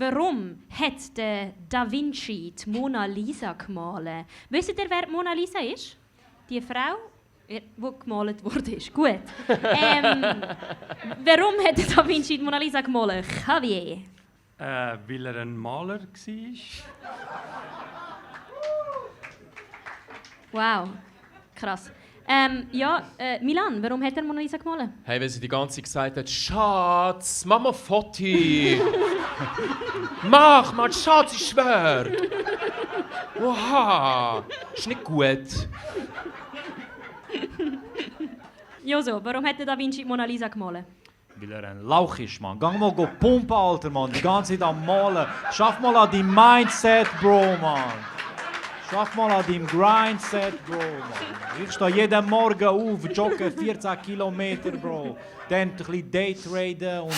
Warum hat der Da Vinci die Mona Lisa gemalt? Wisst ihr, wer die Mona Lisa ist? Die Frau, die gemalt wurde. Gut. Warum hat der Da Vinci die Mona Lisa gemalt? Javier? Weil er ein Maler war. Wow, krass. Milan, warum hat er Mona Lisa gemalt? Hey, weil sie die ganze Zeit gesagt hat, Schatz, mach mal Foti. Mach mal, Schatz, ich schwör. Oha, ist nicht gut. Joso, warum hat der Da Vinci die Mona Lisa gemalt? Weil er ein Lauch ist, Mann. Gang mal pumpen, Alter, Mann. Die ganze Zeit am Malen. Schaff mal an deinem Mindset, Bro, Mann. Schaff mal an deinem Grindset, Bro, Mann. Ich stehe jeden Morgen auf, jogge 14 Kilometer, Bro. Dann ein bisschen Daytraden und...